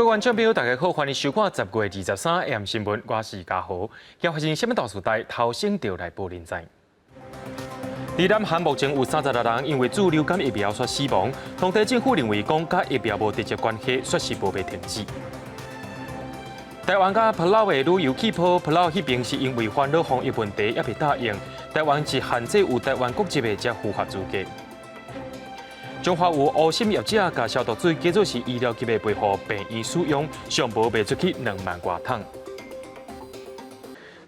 各位觀眾朋友，大家好，歡迎收看10月23 AM 新聞，我是嘉豪。今發生啥物大事代，頭先就來報恁知。佇南韓目前有36人因為注流感疫苗煞死亡，當地政府認為講佮疫苗無直接關係，煞是無欲停止。台灣佮帛琉的旅遊氣泡，帛琉彼邊是因為煩惱防疫問題，猶未答應。台灣是限制有台灣國籍的才符合資格。彰化有烏心業者共消毒水假做是醫療級的賣予病院使用，上無賣出去2萬外桶。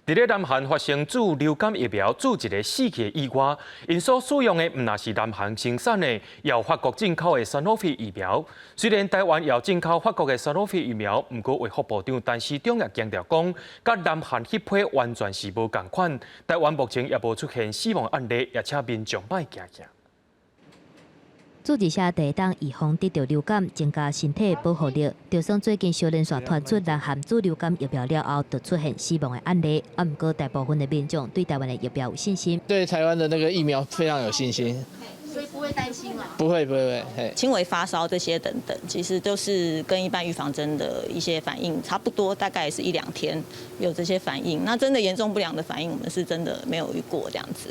佇咧南韓發生注流感疫苗注一個死去的意外，𪜶所使用的毋但是南韓生產的，也有法國進口的賽諾菲疫苗。雖然台灣也有進口法國的賽諾菲疫苗，毋過衛福部長陳時中也強調講，佮南韓彼批完全是無仝款。台灣目前也無出現死亡案例，也請民眾莫驚驚。注一射就會當預防得著流感，增加身體保護力。就算最近小連續傳出南韓注流感疫苗了後，就出現死亡的案例，啊，毋過大部分的民眾對台灣的疫苗有信心。對台灣的那個疫苗非常有信心，所以不會擔心嘛？不會不會，嘿。輕微發燒這些等等，其實都是跟一般預防針的一些反應差不多，大概是一兩天有這些反應。那真的嚴重不良的反應，我們是真的沒有遇過這樣子。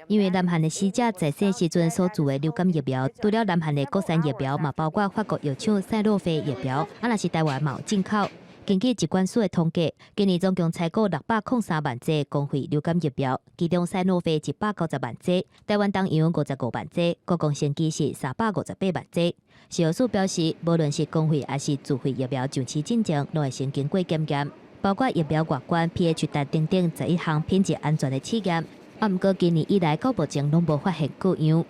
因為南韓的死者在生時陣所注的流感疫苗，除了南韓的國產疫苗，嘛包括法國藥廠賽諾菲疫苗，啊，若是台灣嘛有進口。根據疾管署的統計，今年總共採購603萬劑公費流感疫苗，其中賽諾菲190萬劑，台灣東洋55萬劑，國光生技是358萬劑。食藥署表示，無論是公費抑是自費疫苗上市進前，攏會先經過檢驗，包括疫苗外觀、pH 值等等11項品質安全的試驗。啊，毋過今年以來到目前攏無發現過樣。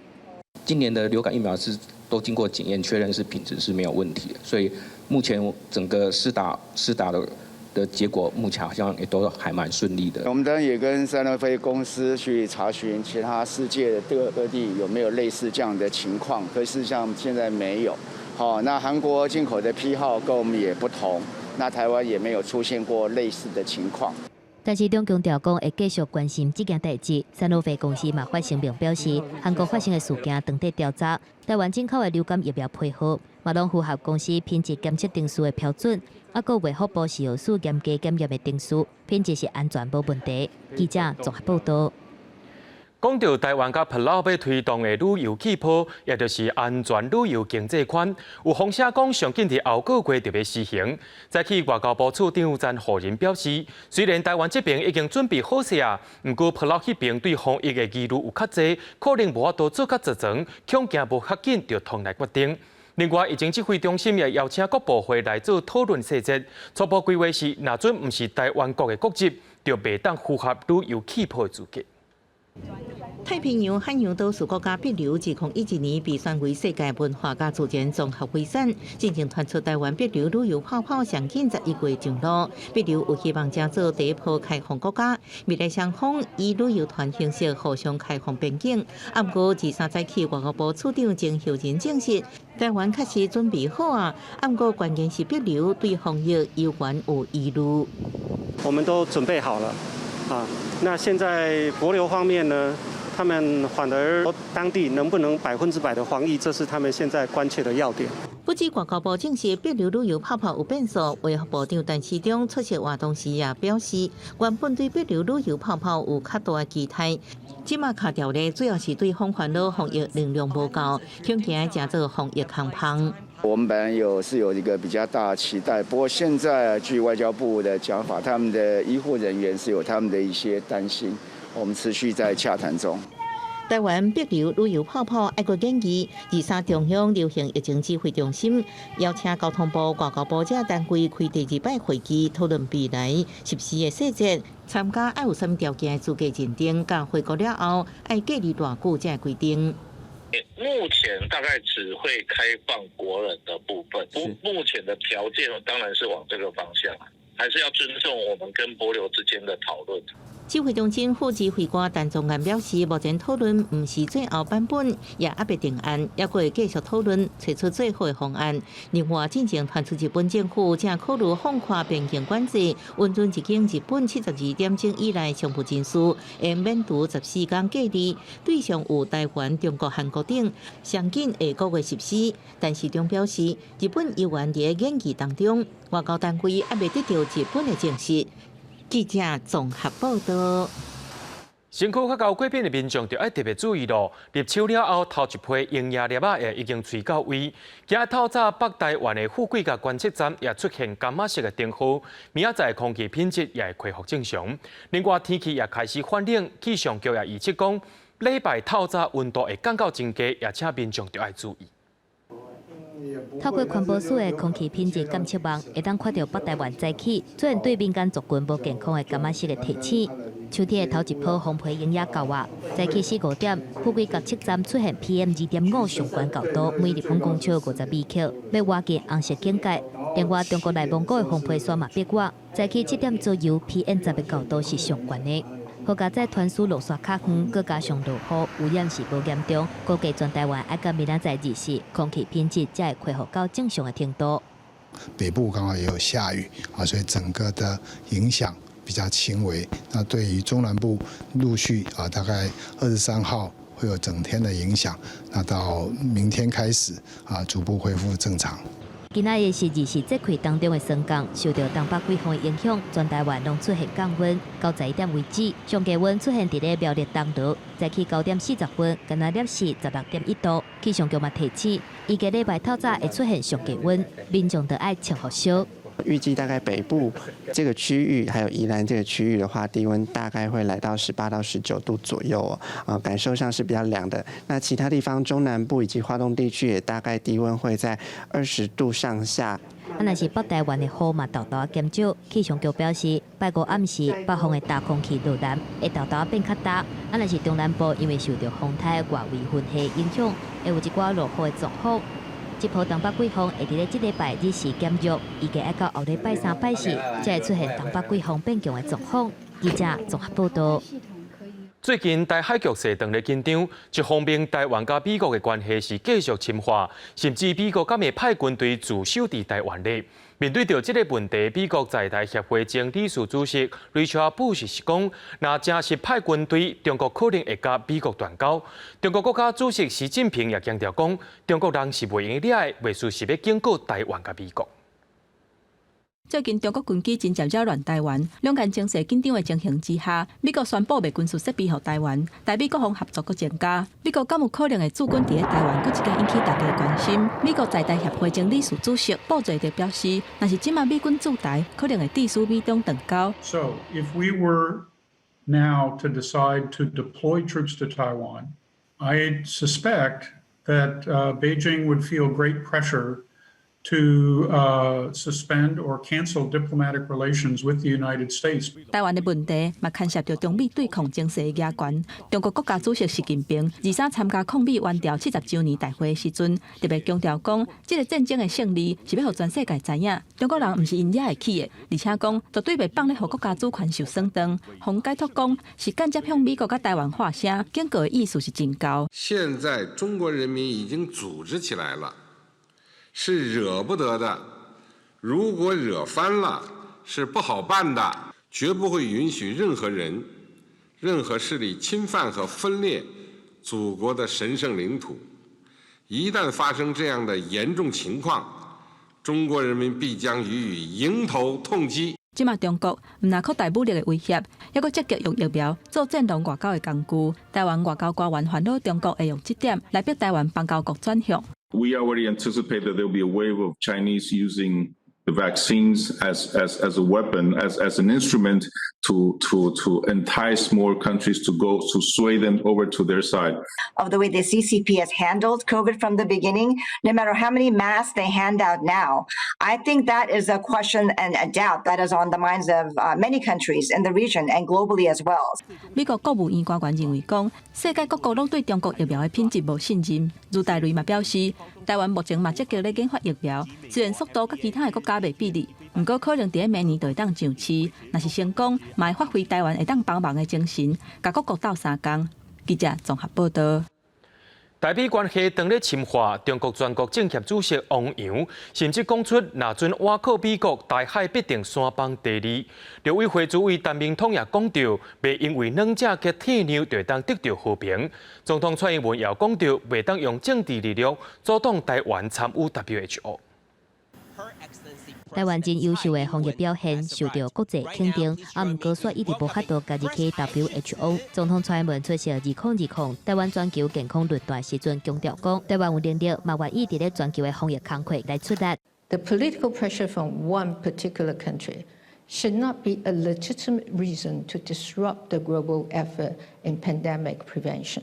今年的流感疫苗是都經過檢驗，確認是品質是沒有問題的，所以目前整個施打的結果，目前好像也都還蠻順利的。我們當然也跟賽諾菲公司去查詢其他世界各地有沒有類似這樣的情況，可是像現在沒有。好，那韓國進口的批號跟我們也不同，那台灣也沒有出現過類似的情況。陳時中強調講會繼續關心這件代誌。賽諾菲公司嘛發聲明表示，韓國發生的事件當佇調查，台灣進口的流感疫苗批號嘛攏符合公司品質檢測程序的標準，啊，閣衛福部食藥署嚴格檢驗的程序，品質是安全無問題。記者綜合報導。講到台灣佮帛琉欲推動的旅遊氣泡，也就是安全旅遊經濟圈，有風聲講上緊佇後個月就欲施行。早起外交部次長詹宏仁表示，雖然台灣這邊已經準備好勢啊，毋過帛琉彼邊對防疫的疑慮有較濟，可能無法度做較周全，恐驚無較緊就通來決定。另外，疫情指揮中心也邀請各部會來做討論細節，初步規劃是，若準毋是台灣國的國籍，就袂當符合旅遊氣泡的資格。太平洋海洋島嶼國家帛琉，2011年被選為世界文化佮自然綜合遺產。進前傳出台灣帛琉旅遊泡泡上緊11月上路，帛琉有希望成做第一波開放國家。未來雙方以旅遊團形式互相開放邊境。啊，毋過23早起外交部次長曾秀仁證實，台灣確實準備好啊。啊，毋過關鍵是帛琉對防疫猶原有疑慮。我們都準備好了，啊，那現在帛琉方面呢？他們反而當地能不能100%的防疫，這是他們現在關切的要點。不止外交部證實，帛琉旅遊泡泡有變數。衛福部長陳時中出席活動時也表示，原本對帛琉旅遊泡泡有較大的期待，這馬卡著的主要是對方煩惱防疫能量無夠，恐驚成做防疫空窗。我們本來是有一個比較大的期待，不過現在據外交部的講法，他們的醫護人員是有他們的一些擔心，我們持續在洽談中。台灣帛琉旅遊泡泡愛閣研議，23中央流行疫情指揮中心邀請交通部、外交部這單位開第二擺會議，討論未來實施的細節。參加愛有啥物條件的資格認定，佮回國了後愛隔離偌久這規定。目前大概只會開放國人的部分，目前的條件當然是往這個方向，還是要尊重我們跟帛琉之間的討論。指揮中心副指揮官陳宗彥表示，目前討論毋是最後版本，也猶未定案，猶閣會繼續討論，揣出最好的方案。另外，進前傳出日本政府正考慮放寬邊境管制，允准入境日本72點鐘以內商務人士，會免除14天隔離，對象有台灣、中國、韓國等，上緊下個月實施。陳時中表示，日本猶原佇研議當中，外交單位猶未得到日本的證實。記者綜合報道。身軀較厚過敏的民眾就愛特別注意咯。入秋了後，頭一批鷹仔粒仔也已經吹到位。今仔透早北台灣的富貴角觀測站也出現柑仔色的燈號，明仔載空氣品質也會恢復正常。另外天氣也開始轉冷，氣象局也預測講，禮拜透早溫度會降到真低，也請民眾著愛注意。透過環保署的空氣品質監測網，會當看著北台灣早起出現對民間族群無健康的柑仔色的提醒。秋天的頭一波紅皮鷹仔到啊，早起四五點，富貴角測站出現 PM 2.5上懸高度，每立方公尺50微克，欲倚近紅色警戒。另外，中國內蒙古的紅皮山嘛變熱，早起7點左右 PM 10的高度是上懸的。好佳哉傳輸路線較遠，閣加上落雨，污染是無嚴重，估計全台灣愛到明仔載二四，空氣品質才會恢復到正常的程度。北部剛好也有下雨啊，所以整個的影響比較輕微。那對於中南部陸續啊，大概23號會有整天的影響。那到明天開始啊，逐步恢復正常。今仔日是二十四節氣當中的霜降，受著東北季風的影響，全台灣攏出現降溫，到11點為止，上低溫出現佇咧苗栗東螺，早起9點40分，敢若攝氏16.1度。氣象局嘛提醒，預計禮拜透早會出現上低溫，民眾著愛穿予燒。預計大概北部這個區域，還有宜蘭這個區域的話，低溫大概會來到18到19度左右哦，啊，感受上是比較涼的。那其他地方中南部以及花東地區也大概低溫會在20度上下。啊，若是北台灣的雨嘛，沓沓減少。氣象局表示，拜五暗時北方的大空氣落南，會沓沓變較焦。啊，若是中南部因為受著風颱外圍雲系影響，會有一寡落雨的狀況。這波東北季風會佇咧這禮拜日時減弱，預計愛到後禮拜三、拜四，才會出現東北季風變強的狀況。記者綜合報道。最近台海局勢當咧緊張，一方面台灣佮美國的關係是繼續深化，甚至美國敢會派軍隊駐守佇台灣咧。面對著這个問題，美國在台協會前理事主席瑞查布什是講，若真是派軍隊，中國可能會佮美國斷交。中國國家主席習近平也強調講，中國人是袂用掠的，袂輸是欲警告台灣佮美國。最近中國軍機真濟擾亂台灣，兩岸情勢緊張的情形之下，美國宣布賣軍事設備予台灣，台美國防合作閣增加。美國敢有可能會駐軍佇咧台灣，閣一擺引起大家的關心。美國在台協會前理事主席布瑞德表示，若是這馬美軍駐台，可能會致使美中斷交。 So if we were now to decide to deploy troops to Taiwan, I suspect that Beijing would feel great pressure to suspend or cancel diplomatic relations with the United States. 台灣的問題嘛牽涉著中美對抗情勢的加懸。中國國家主席習近平23參加抗美援朝70週年大會的時陣，特別強調講，這个戰爭的勝利是欲予全世界知影，中國人毋是𪜶惹會起的，而且講絕對袂放咧予國家主權受損當。予解讀講是間接向美國佮台灣發聲，警告的意思是真厚。現在中國人民已經組織起來了。是惹不得的，如果惹翻了，是不好辦的，絕不會允許任何人、任何勢力侵犯和分裂祖國的神聖領土。一旦發生這樣的嚴重情況，中國人民必將予以迎頭痛擊。這馬中國毋但擴大武力的威脅，猶閣積極用疫苗做戰狼外交的工具。台灣外交官員煩惱中國會用這點來逼台灣邦交國轉向。 We already anticipate that there will be a wave of Chinese using the vaccines as a weapon, as an instrument to entice more countries to go, to sway them over to their side. Of the way the CCP has handled COVID from the beginning, no matter how many masks they hand out now, I think that is a question and a doubt that is on the minds of many countries in the region and globally as well. 美國國務院官員認為講，世界各國攏對中國疫苗的品質無信任。盧大雷嘛表示，台灣目前嘛積極咧研發疫苗，雖然速度佮其他的國家袂比哩，毋過可能佇咧明年就會當上市。若是成功，嘛會發揮台灣會當幫忙的精神，共各國鬥相共。記者綜合報道。台美關係當咧深化，中國全國政協主席汪洋甚至講出，若準倚靠美國，台海必定山崩地裂。陸委會主委陳明通也講著，袂因為兩者結天讓就會當得著和平。總統蔡英文也講著，袂當用政治力量阻擋台灣參與 WHO。台灣真優秀的防疫表現受著國際肯定，啊，毋過卻一直無法度加入去 WHO。總統蔡英文出席2020台灣全球健康論壇時陣強調講，台灣有能力，嘛願意佇咧全球的防疫工課來出力。 The political pressure from one particular country should not be a legitimate reason to disrupt the global effort in pandemic prevention.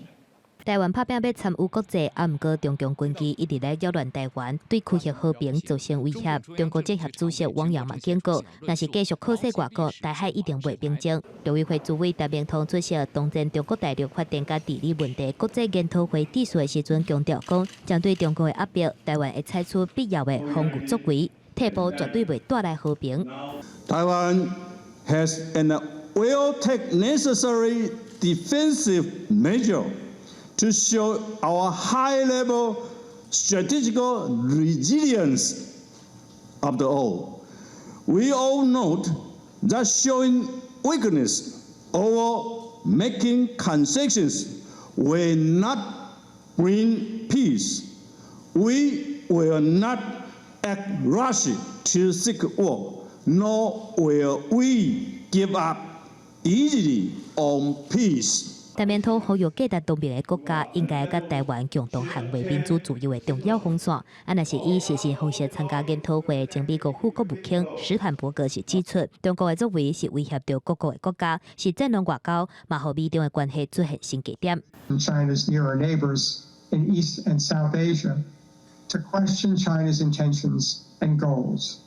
台灣拍拚欲參與國際，啊，毋過中共軍機一直來擾亂台灣，對區域和平造成威脅。中國政協主席汪洋嘛警告，若是繼續靠勢外國，台海一定袂平靜。陸委會主委陳明通出席當前中國大陸發展佮治理問題國際研討會致辭的時陣，強調講，針對中國的壓迫，台灣會採取必要的防禦作為，退步絕對袂帶來和平。 Taiwan has and will take necessary defensive measure to show our high-level strategic resilience. After all, we all know that showing weakness or making concessions will not bring peace. We will not act rashly to seek war, nor will we give up easily on peace. 陳明通呼籲價值同盟的國家應該佮台灣共同捍衛民主自由的重要防線。啊，若是以視訊方式參加研討會，前美國副國務卿史坦伯格是指出，中國的作為是威脅著各國的國家，是戰狼外交，嘛予美中的關係出現新低點。 China's nearer neighbors in East and South Asia to question China's intentions and goals.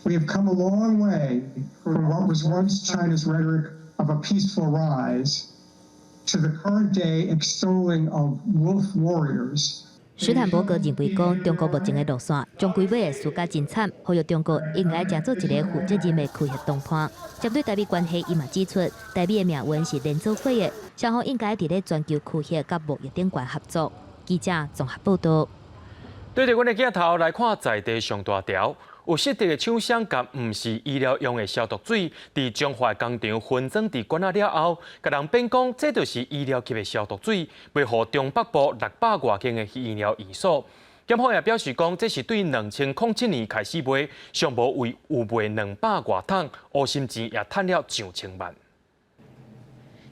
We have come a long way from what was once China's rhetoric of a peaceful rise to the current day extolling of wolf warriors. 史坦伯格認為講，中國目前的路線，終歸尾會輸甲真慘，呼籲中國應該成做一個負責任的區域同伴。針對台美關係，伊嘛指出，台美的命運是連做伙的，雙方應該佇咧全球區域佮貿易頂懸合作。記者綜合報道。對著阮的鏡頭來看，在地上大條。有失德的廠商共毋是醫療用的消毒水，佇彰化工廠分裝佇罐仔了後，共人辯講這就是醫療級的消毒水，賣予中北部600外間的醫療院所。檢方也表示講，這是對2007年開始賣，上無為有賣200外桶，烏心錢也趁了上千萬。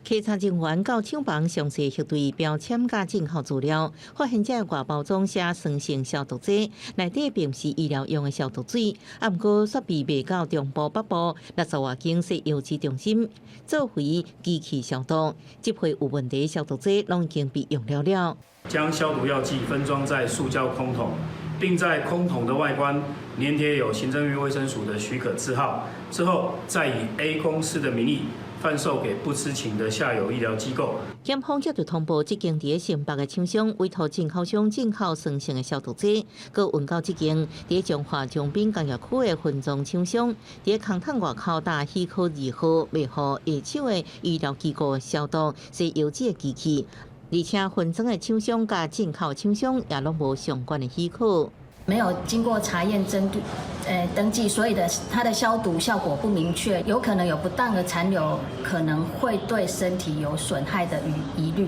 稽查人員到廠房詳細核對標籤佮進口資料，發現這外包裝寫酸性消毒劑，內底並毋是醫療用的消毒水，啊，毋過卻被賣到中部北部60外間西藥劑中心做為機器消毒，這批有問題消毒劑攏已經被用了了。將消毒藥劑分裝在塑膠空桶，並在空桶的外觀黏貼有行政院衛生署的許可字號，之後再以 A 公司的名義販售給不知情的下游醫療機構。檢方接著通報，這間佇咧新北的廠商委託進口商進口酸性的消毒劑，閣運到這間佇咧彰化長濱工業區的分裝廠商，佇咧空桶外口打許可字號，賣予下手的醫療機構消毒洗藥劑的機器，而且分裝的廠商佮進口廠商也攏無相關的許可。沒有經過查驗、針對，登記，所以的它的消毒效果不明確，有可能有不當的殘留，可能會對身體有損害的疑慮。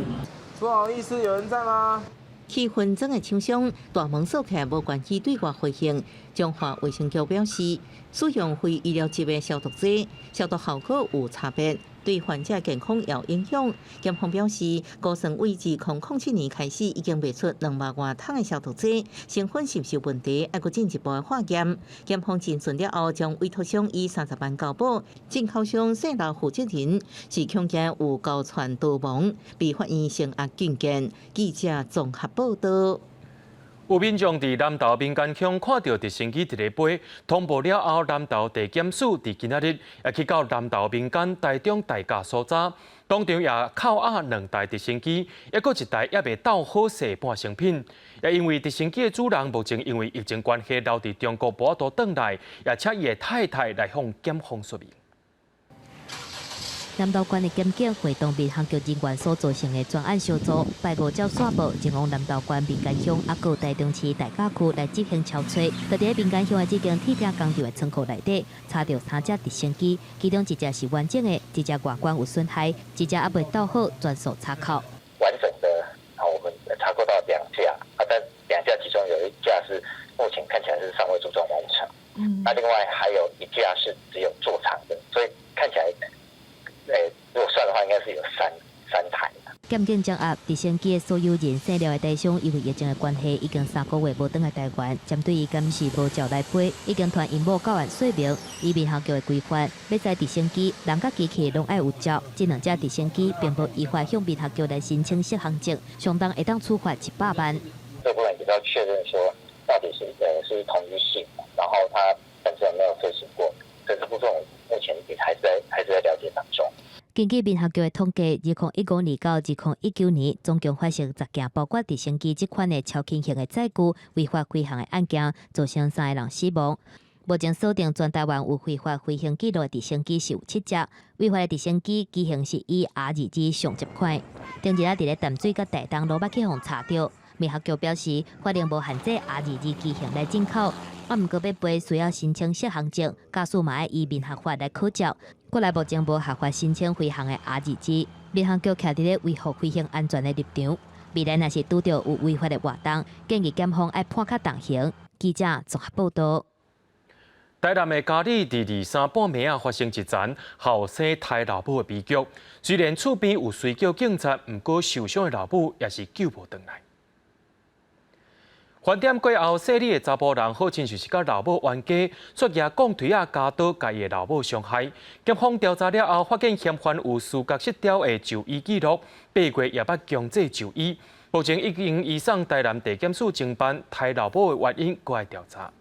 不好意思，有人在嗎？去分裝的廠商大門鎖起來，無關係對外回應。彰化衛生局表示，使用非醫療級的消毒劑，消毒效果有差別，對患者健康有影響。檢方表示，高盛為2007年開始已經賣出2萬外桶的消毒劑，成分是毋是有問題，愛閣進一步的化驗。檢方偵訊了後，將委託商以30萬交保，進口商姓劉負責人是恐驚有勾串逃亡，被法院聲押禁見。記者綜合報道。有民眾佇南投民間鄉看著直升機佇咧飛，通報了後，南投地檢署佇今仔日也去到南投民間台中代駕搜查，當場也扣押兩台直升機，抑閣一台猶未鬥好勢半成品。也因為直升機的主人目前因為疫情關係留佇中國無法度轉來，也請伊的太太來向檢方說明。南投縣的檢警會同民航局人員所組成的專案小組，排五照線報前往南投縣民間鄉抑閣台中市大甲區來執行抄揣。佇咧民間鄉的這間鐵店工廠的倉庫內底，查著三隻直升機，其中一隻是完整的，一隻外觀有損害，一隻猶未鬥好，全數查扣。完整的，我們查扣到兩架，啊，但兩架其中有一架是目前看起來是尚未組裝完成，那另外還有一架是只有座艙的，所以看起來。如果算的話，應該是有三台。檢警掌握直升機的所有人姓廖的台商，因為疫情的關係，已經3個月無轉來台灣。針對伊敢是無照來飛，已經傳𪜶某到案說明，依民航局的規範，欲載直升機，人佮機器攏愛有照。這兩隻直升機並無依法向民航局來申請適航證，相當會當處罰100萬。這部分也要確認說，到底是同一型，然後它本身有沒有飛行過，這部分目前也還是在了解當中。根據民航局的統計，2015年到2019年，總共發生10件包括直升機這款的超輕型的載具違法飛行的案件，造成三个人死亡。目前鎖定全台灣有非法飛行記錄的直升機是有七隻，違法的直升機機型是以 R 22上這款。頂日仔佇咧淡水佮台東攏捌去予查著。民航局表示，法令無限制 R 22機型來進口，啊，毋過欲飛需要申請適航證，駕駛嘛愛依民航法來考照。過來目前無合法申請飛行的 R 22，民航局徛佇咧維護飛行安全的立場。未來若是拄著有違法的活動，建議檢方愛判較重刑。記者綜合報導。台南的佳里佇二三半暝仔發生一欉後生刣老母的悲劇。雖然厝邊有隨叫警察，毋過受傷的老母也是救無轉來。翻點過後，姓李的查埔人好親像是佮老母冤家，煞舉鋼槌仔鉸刀共伊的老母傷害。檢方調查了後，發現嫌犯有思覺失調的就醫記錄，8月也捌強制就醫。目前已經移送台南地檢署偵辦，刣老母的原因，閣愛調查。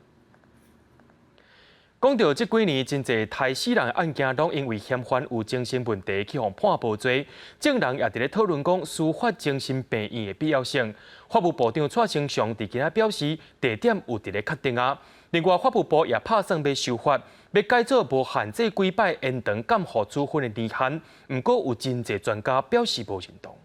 講著這幾年，真濟刣死人的案件，攏因為嫌犯有精神問題去予判無罪。眾人也佇咧討論講司法精神病院的必要性。法務部長蔡清祥佇今仔表示，地點有佇咧確定啊。另外，法務部也拍算欲修法，欲改做無限制幾擺延長監護處分的年限。毋過有真濟專家表示無認同。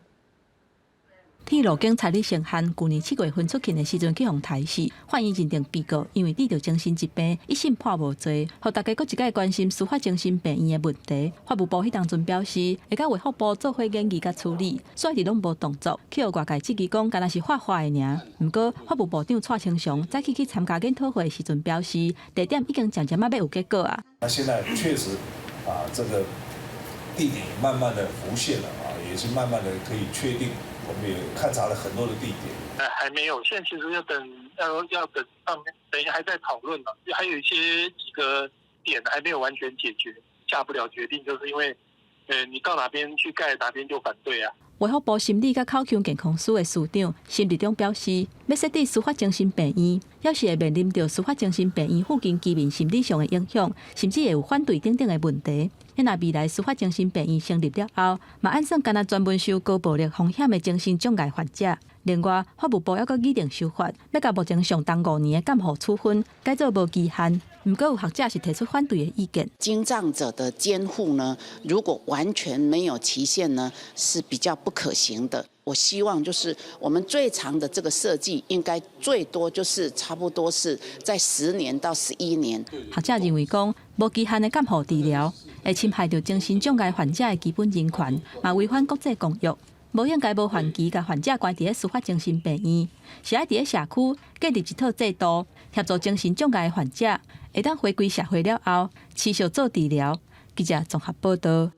鐵路警察李承翰舊年7月分出勤的時陣去予刣死，法院認定被告因為罹著精神疾病，一審判無罪，予大家閣一擺關心司法精神病院的問題。法務部彼當陣表示，會佮衛福部做伙研議佮處理，所以一直攏無動作，去予外界質疑講，敢若是畫畫的爾。毋過法務部長蔡清祥早起去參加研討會的時陣表示，地點已經漸漸仔欲有結果啊。那現在確實啊，這個地點慢慢的浮現了啊，也是慢慢的可以確定。我們也勘察了很多的地點。還沒有，現在其實要等，要等上面，等於還在討論呢，還有一些幾個點還沒有完全解決，下不了決定，就是因為，你到哪邊去蓋，哪邊就反對啊。衛福部心理佮口腔健康司的司長沈日中表示，欲設置司法精神病院，猶是會面臨著司法精神病院附近居民心理上的影響，甚至會有反對等等的問題。若未來司法精神病院成立了後，嘛按算干焦專門收高暴力風險的精神障礙患者。另外，法務部猶閣擬定修法，欲共目前上重5年的監護處分改做無期限。毋過有學者是提出反對的意見。精障者的監護呢，如果完全沒有期限呢，是比較不可行的。我希望就是我們最長的這個設計，應該最多就是差不多是在10年到11年。學者認為講，無期限的監護治療會侵害著精神障礙患者的基本人權，嘛違反國際公約。無應該無限期共患者關佇咧司法精神病院，是愛佇咧社區建立一套制度，協助精神障礙的患者會當回歸社會了後，持續做治療。記者綜合報導。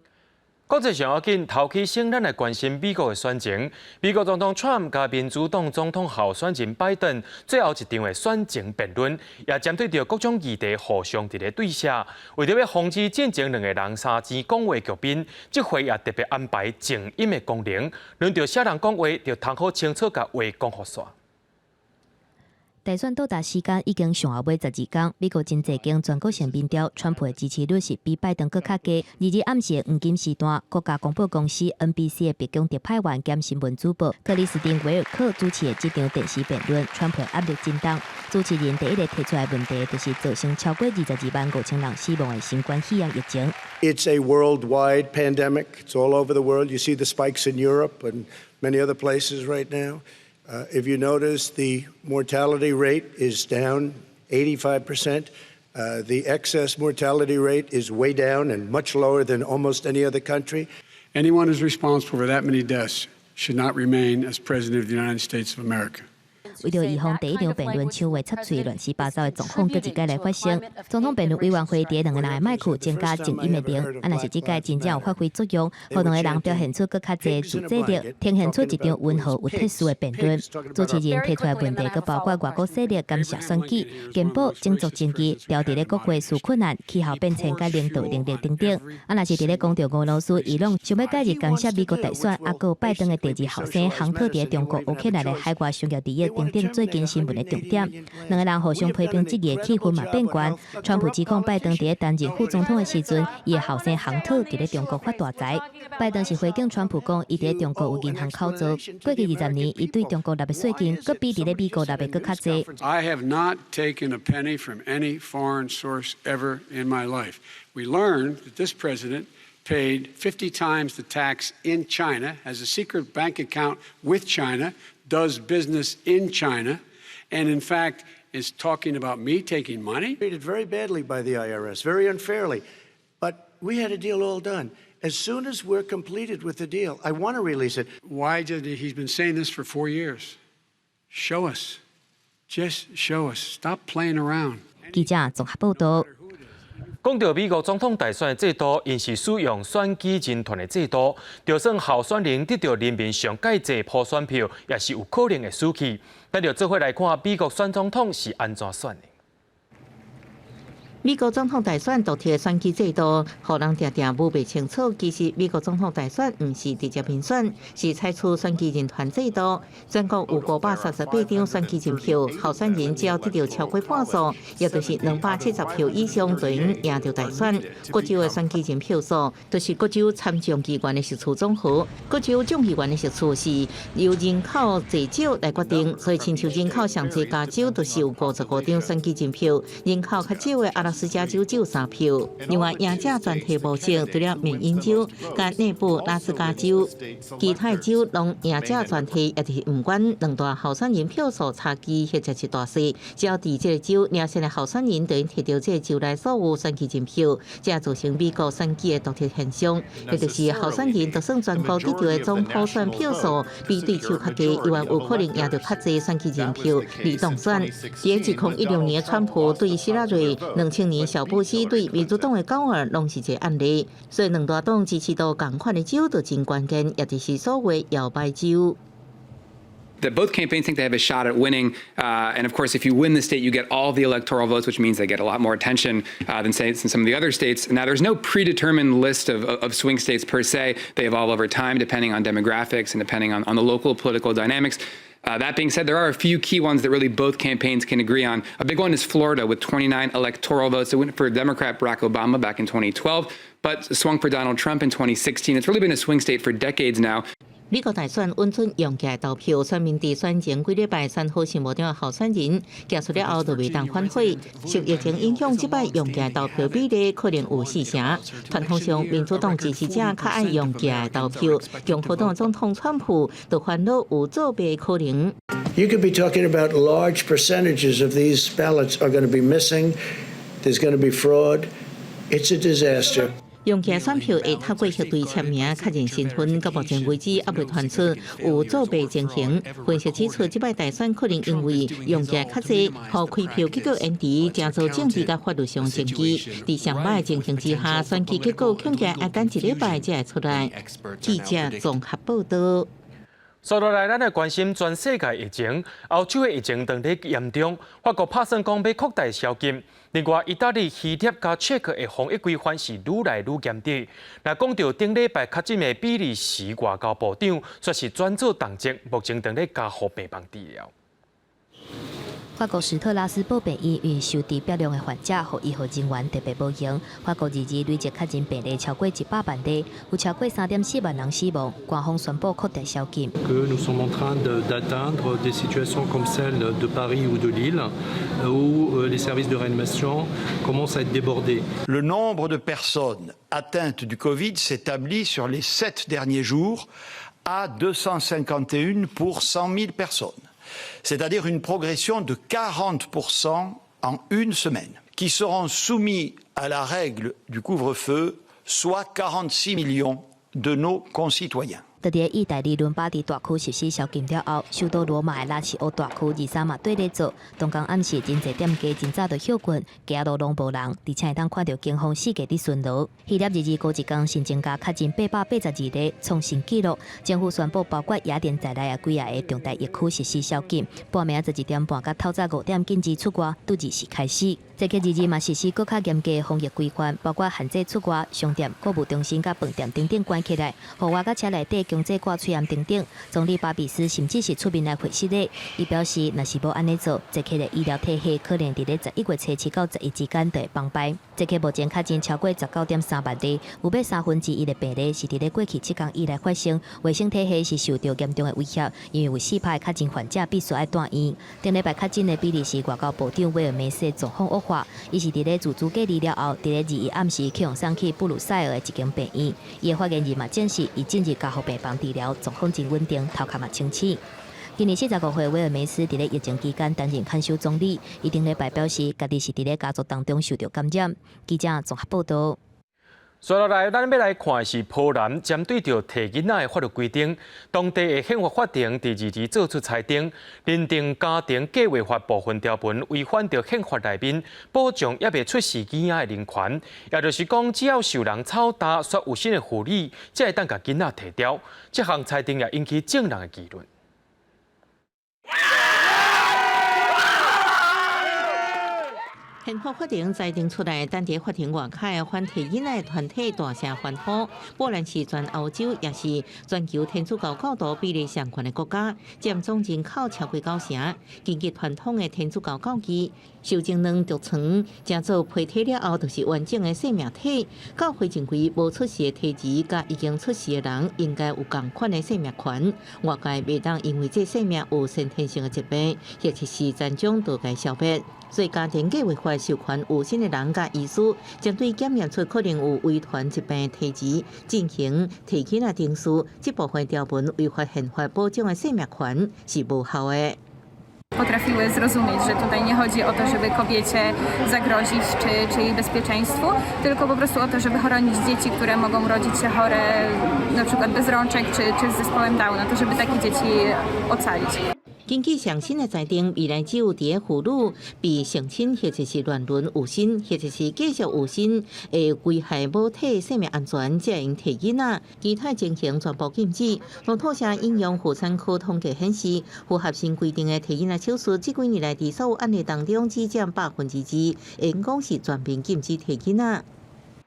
國際上要緊，頭起先咱來關心美國的選情。美國總統川普佮民主黨總統候選人拜登最後一場的選前辯論，也針對著各種議題互相佇咧對射。為著欲防止進前兩个人三錢講話局面，這回也特別安排靜音的功能，輪著誰人講話，就通好清楚共話講予煞。大選到達時間已經上後尾12工，美國真濟間全國性民調，川普的支持率是比拜登閣較低。2日暗時的黃金時段，國家廣播公司 NBC 的白宮特派員兼新聞主播克里斯汀維爾克主持的這場電視辯論，川普壓力真重。主持人第一個提出來問題，就是造成超過22萬5千人死亡的新冠肺炎疫情。 It's a worldwide pandemic. It's all over the world. You see the spikes in Europe and many other places right now. If you notice, the mortality rate is down 85%. The excess mortality rate is way down and much lower than almost any other country. Anyone who's responsible for that many deaths should not remain as President of the United States of America. 為著預防第一場辯論搶話插喙亂七八糟的狀況，閣一擺來發生，總統辯論委員會佇兩个人的麥克增加靜音的燈，啊，若是這擺真正有發揮作用，予兩个人表現出閣較濟自制力，呈現出一場溫和有特色的辯論。主持人提出來問題，閣包括外國勢力干涉選舉、健保、種族爭議、調佇咧國會紓困案、氣候變遷佮領導能力等等。啊，若是佇咧講著俄羅斯、伊朗想欲介入干涉美國大選，啊，閣有拜登的第二後生亨特佇中國烏克蘭的海外商業利益等等最近新聞的重點，兩个人互相批評質疑的氣氛嘛變懸。川普指控拜登佇咧擔任副總統的時陣，伊的後生亨特佇咧中國發大財。拜登是回敬川普講，伊佇咧中國有銀行口座，過去20年，伊對中國納的稅金，閣比佇咧美國納的閣較濟。 I have not taken a penny from any foreign source ever in my life. We learned that this president paid 50 times the tax in China, has a secret bank account with China, does business in China, and in fact is talking about me taking money. Treated very badly by the IRS, very unfairly. But we had a deal all done. As soon as we're completed with the deal, I want to release it. Why did he, he's been saying this for 4 years. Show us. Just show us. Stop playing around. 記者綜合報導。講到美國總統大選的制度，𪜶是使用選舉人團的制度，就算候選人得著人民上蓋濟普選票，也是有可能會輸去。咱就做伙來看美國選總統是按怎選的。美國總統大選獨特的選舉制度，予人定定無袂清楚。其實美國總統大選毋是直接民選，是採取選舉人團制度。全國有538張選舉人票，候選人只要得著超過半數，也就是270票以上，就會贏著大選。各州的選舉人票數，就是各州參眾議員的席次總和。各州眾議員的席次是由人口濟少來決定，所以親像人口上濟加州，就是有55張選舉人票，人口較少的阿拉斯加州只有3票。另外，贏者全體模式，除了緬因州、佮內布拉斯加州，其他州攏贏者全體，也就是毋管兩大候選人票數差距或者是大細，只要佇這个州領先的候選人，就會提著這个州內所有選舉人票，這造成美國選舉的獨特現象，也就是候選人就算全國得著的總普選票數比對手較低，依然有可能贏著較濟選舉人票而當選。佇2016年，川普對希拉蕊，2000年小布希對民主黨的高爾，攏是一个案例。所以兩大黨支持度仝款的州就真關鍵，也就是所謂搖擺州。 That both campaigns think they have a shot at winning. And of course, if you win the state, you get all the electoral votes, which means they get a lot more attention than, say, some of the other states. Now, there's no predetermined list of swing states per se. They evolve over time, depending on demographics and depending on the local political dynamics. That being said, there are a few key ones that really both campaigns can agree on. A big one is Florida with 29 electoral votes. It went for Democrat Barack Obama back in 2012, but swung for Donald Trump in 2016. It's really been a swing state for decades now. 美國大選穩準用寄投票，選民佇選前幾禮拜選好心目中的候選人，結束了後就袂當反悔。受疫情影響，這擺用寄投票比例可能有四成。傳統上，民主黨支持者較愛用寄投票，共和黨總統川普就煩惱有作弊可能。 You could be talking about large percentages of these ballots are going to be missing. There's going to be fraud. It's a disaster. 用寄選票會透過核對簽名確認身份，到目前為止猶未傳出有作弊情形。分析指出，這擺大選可能因為用寄較濟，予開票結果延遲，成做政治佮法律上爭議。佇上歹情形之下，選舉結果恐驚愛等一禮拜才會出來。記者綜合報導。接落來，咱來關心全世界疫情，歐洲的疫情當咧嚴重，法國拍算講欲擴大宵禁。另外，意大利、希臘佮捷克的防疫規範是愈來愈嚴格。若講著頂禮拜確診的比利時外交部長，卻是轉做重症，目前當咧加護病房治療。法國史特拉斯堡病院因為收治痞量的患者，予醫護人員特別無閒。法國22累計確診病例超過100萬例，有超過3.4萬人死亡。官方宣布擴大宵禁。 Que nous sommes en train d'atteindre des situations comme celle de Paris ou de Lille, où les services de réanimation commencent à être débordés. Le nombre de personnes atteintes du Covid s'établit sur les 7 derniers jours à 251 pour 100 000 personnes, c'est-à-dire une progression de 40% en une semaine, qui seront soumis à la règle du couvre-feu, soit 46 millions de nos concitoyens. 佇咧意大利倫巴第大區實施宵禁了後，首都羅馬的拉齊奧大區23嘛綴咧做。當工暗時真濟店家真早就歇睏，街路攏無人，而且會當看著警方四界佇巡邏。希臘22號一工新增加確診882例，創新紀錄。政府宣布包括雅典在內的幾仔个重大疫區實施宵禁，半暝12點半到透早5點禁止出外，拄2時開始。捷克22嘛實施閣較嚴格的防疫規範，包括限制出外、商店、購物中心佮飯店等等關起來，戶外佮車內底強制掛喙罨等等。總理巴比斯甚至是出面來回釋咧，伊表示，若是無按呢做，捷克的醫療體系可能佇咧11月初7到11之間就會崩敗。捷克目前確診超過19.3萬例，有欲1/3的病例是佇咧過去7工以內發生，衛生體系是受著嚴重的威脅，因為有4%的確診患者必須愛住院。頂禮拜確診的比利時外交部長威爾梅斯狀況惡化，伊是佇咧自主隔離了後，佇咧21暗時去予送去布魯塞爾的一間病院。伊的發言人嘛證實，伊進入加護病房治療，狀況真穩定，頭殼嘛清醒。今年45歲，威爾梅斯佇咧疫情期間擔任看守總理。伊頂禮拜表示，家己是佇咧家族當中受著感染。記者綜合報導。接落來，咱欲來看的是波蘭針對著提囡仔的法律規定，當地的憲法法庭佇22做出裁定，認定家庭計劃法部分條文違反著憲法內面保障猶未出世囡仔的人權，也就是講，只要受人操打、煞有身的婦女，才會當共囡仔提掉。這項裁定也引起眾人的議論。憲法法庭裁定出來，等佇法庭外口的反提囡仔團體大聲歡呼。波蘭是全歐洲，也是全球天主教教徒比例上懸的國家，佔總人口超過九成。根據傳統的天主教教義，受精卵著床成做胚體了後，就是完整的生命體。教會認為，無出世的胎兒佮已經出世的人，應該有仝款的生命權。外界袂當因為這生命有先天性的疾病，或者是殘障，就共消滅。所以家庭計劃法授權有心的人佮醫師，針對檢驗出可能有遺傳疾病胎兒進行提囡仔程序，這部分條文違反憲法保障的生命權是無效的。 Potrafiły zrozumieć, że tutaj nie chodzi o to, żeby kobiecie zagrozić czy jej bezpieczeństwu, tylko po prostu o to, żeby chronić dzieci, które mogą rodzić się chore, na przykład bez rączek czy z zespołem Downa, to żeby takie dzieci ocalić. 根據上新的裁定，未來只有佇咧婦女被性侵或者是亂倫有身，或者是繼續有身會危害母體生命安全，才會用提囡仔。其他情形全部禁止。路透社引用婦產科統計顯示，符合新規定的提囡仔手術，這幾年來佇所有案例當中只佔2%，會用講是全面禁止提囡仔。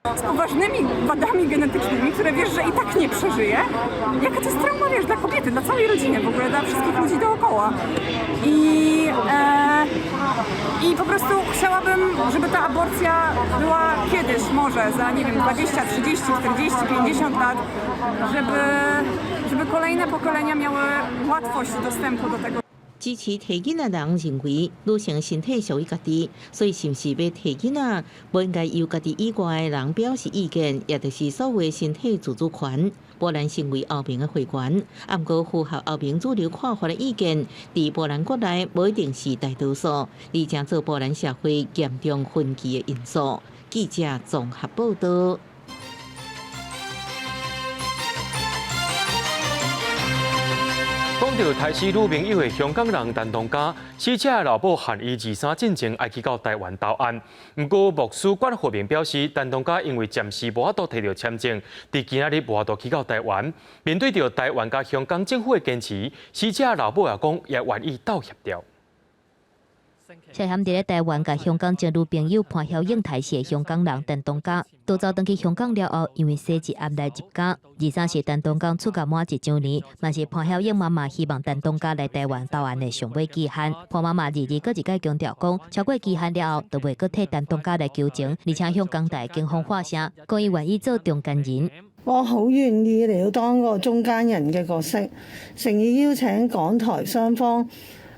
Z poważnymi wadami genetycznymi, które wiesz, że i tak nie przeżyje. Jaka to jest trauma, wiesz, dla kobiety, dla całej rodziny, w ogóle dla wszystkich ludzi dookoła. I po prostu chciałabym, żeby ta aborcja była kiedyś, może za, nie wiem, 20, 30, 40, 50 lat, żeby kolejne pokolenia miały łatwość dostępu do tego. 支持提囡仔人認為，女性身體屬於家己，所以是毋是欲提囡仔，無應該由家己以外的人表示意見，也就是所謂身體自主權。波蘭成為歐盟的會員，毋過符合歐盟主流看法的意見，佇波蘭國內無一定是大多數，而且做波蘭社會嚴重分歧的因素。記者綜合報導。講著刣死女朋友的香港人陳同佳，死者的老母喊伊23進前愛去到台灣投案。毋過牧師管浩鳴表示，陳同佳因為暫時無法度提著簽證，佇今仔日無法度去到台灣。面對著台灣佮香港政府的堅持，死者老母也講也願意鬥協調。涉嫌佇咧台灣共香港前女朋友潘曉穎刣死的香港人陳東嘉，逃走轉去香港了後，因為洗一案來入監。23是陳東江出獄滿一週年，嘛是潘曉穎媽媽希望陳東嘉來台灣投案的上尾期限。潘媽媽二二閣一擺強調講，超過期限了後，就袂閣替陳東嘉來求情，而且向港台警方發聲，講伊願意做中間人。我好願意嚟到當個中間人嘅角色，誠意邀請港台雙方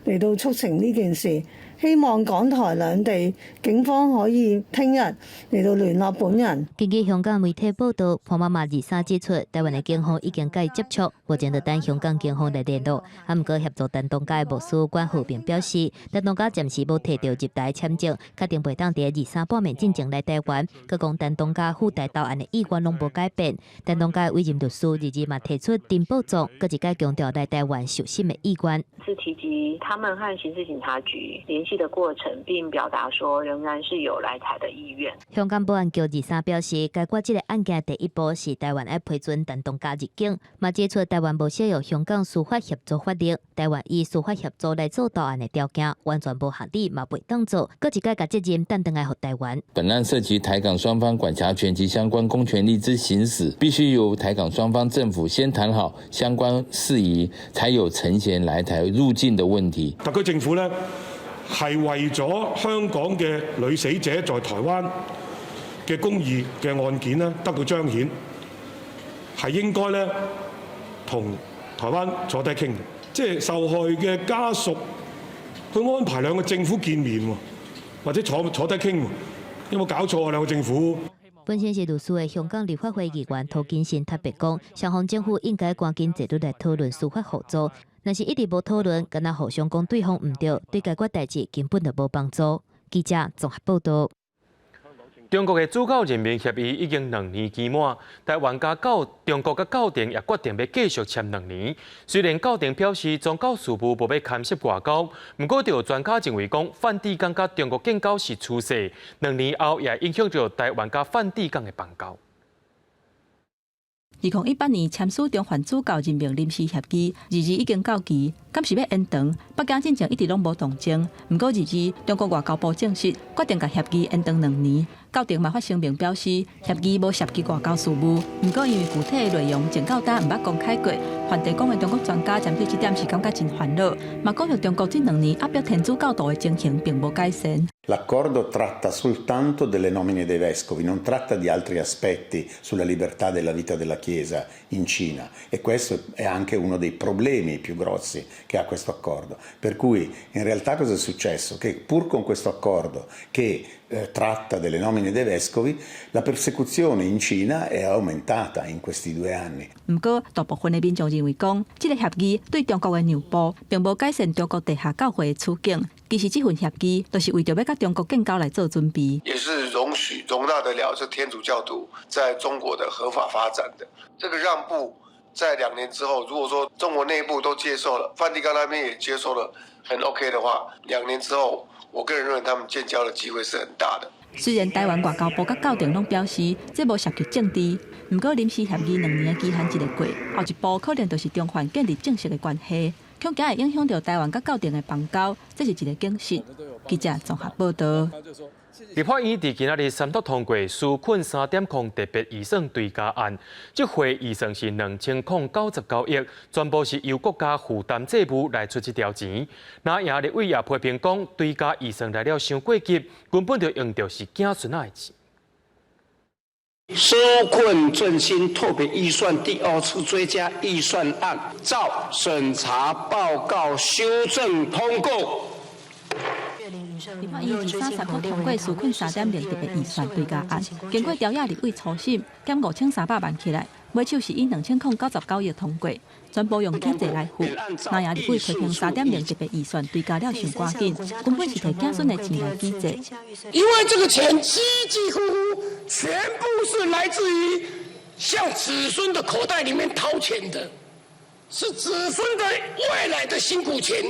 嚟到促成呢件事。希望港台兩地警方可以聽日嚟到聯絡本人。根據香港媒體報道，潘媽媽23指出，台灣的警方已經佮伊接觸，目前就等香港警方來聯絡。啊，毋過協助陳東嘉的牧師關和平表示，陳東嘉暫時無提著入台簽證，確定袂當佇23罷免進前來台灣。閣講陳東嘉赴台投案的意願攏無改變。陳東嘉的委任律師22嘛提出陳報狀，閣一擺強調來台灣受審的意願。是提及他們和刑事警察局聯繫的過程，並表達說仍然是有來台的意願。香港保安局23表示，解決這個案件第一步是台灣愛批准陳東嘉入境，嘛指出台灣無適用香港司法協助法令，台灣以司法協助來做投案的條件，完全無合理，嘛袂當做，閣一擺共責任擔轉來予台灣。本案涉及台港雙方管轄權及相關公權力之行使，必須由台港雙方政府先談好相關事宜，才有陳賢來台入境的問題。特區政府呢，係為咗香港嘅女死者在台灣嘅公義嘅案件呢得到彰顯，係應該呢同台灣坐低傾，即係受害嘅家屬去安排兩個政府見面喎，或者坐坐低傾，有冇搞錯啊？兩個政府？本身是律師的香港立法會議員涂謹申特別講，雙方政府應該趕緊坐落來討論司法互助。若是一直無討論，敢若互相講對方毋對，對解決代誌根本就無幫助。記者綜合報導。中國的主教任命協議已經2年期滿，台灣佮教中國佮教廷也決定欲繼續簽兩年。雖然教廷表示宗教事務無欲牽涉外交，毋過就有專家認為講，梵蒂岡佮中國建交是趨勢，兩年後也影響著台灣佮梵蒂岡的邦交。2018年簽署中梵主教任命臨時協議，二二已經到期，敢是欲延長？北京進前一直攏無動靜。毋過二二，中國外交部證實決定共協議延長兩年。教廷嘛發聲明表示，協議無涉及外交事務。毋過因為具體的內容，直到今毋捌公開過。梵蒂岡的中國專家針對這點是感覺真煩惱，嘛講著中國這兩年壓迫天主教徒的情形並無改善。 L'accordo tratta soltanto delle nomine dei vescovi, non tratta di altri aspetti sulla libertà della vita della Chiesa in Cina e questo è anche uno dei problemi più grossi che ha questo accordo. Per cui in realtà cosa è successo? Che pur con questo accordo che tratta delle nomine dei vescovi, la persecuzione in Cina è aumentata in questi 2 anni. 毋過，大部分的民眾認為講，這個協議對中國的讓步，並無改善中國地下教會的處境。其實這份協議就是為著欲佮中國建交來做準備。也是容許容納得了這天主教徒在中國的合法發展的。這個讓步在2年之後，如果說中國內部都接受了，梵蒂岡那邊也接受了，很 OK 的話，2年之後，我個人認為他們建交的機會是很大的。雖然台灣外交部佮教廷攏表示，這無涉及政治，毋過臨時協議兩年的期限一个過，後一步可能就是中梵建立正式的關係，恐驚會影響著台灣佮教廷的邦交，這是一个警示。記者綜合報導。立法院佇今仔日三讀通過紓困3.0特別預算追加案，這回預算是2099億，全部是由國家負擔債務來出這條錢。藍營立委也批評講，追加預算來了傷過急，根本就用著是子孫仔的錢。紓困振興特別預算第二次追加預算案，照審查報告修正通過。立法院23三讀通過紓困3.0特別預算追加案，經過朝野立委初審，減5300萬起來，尾手是以2099億通過，全部用舉債來付。藍營立委批評3.0特別預算追加了傷趕緊，根本是提子孫的錢來舉債。因為這個錢幾幾乎乎全部是來自於向子孫的口袋裡面掏錢的，是子孫的未來的辛苦錢，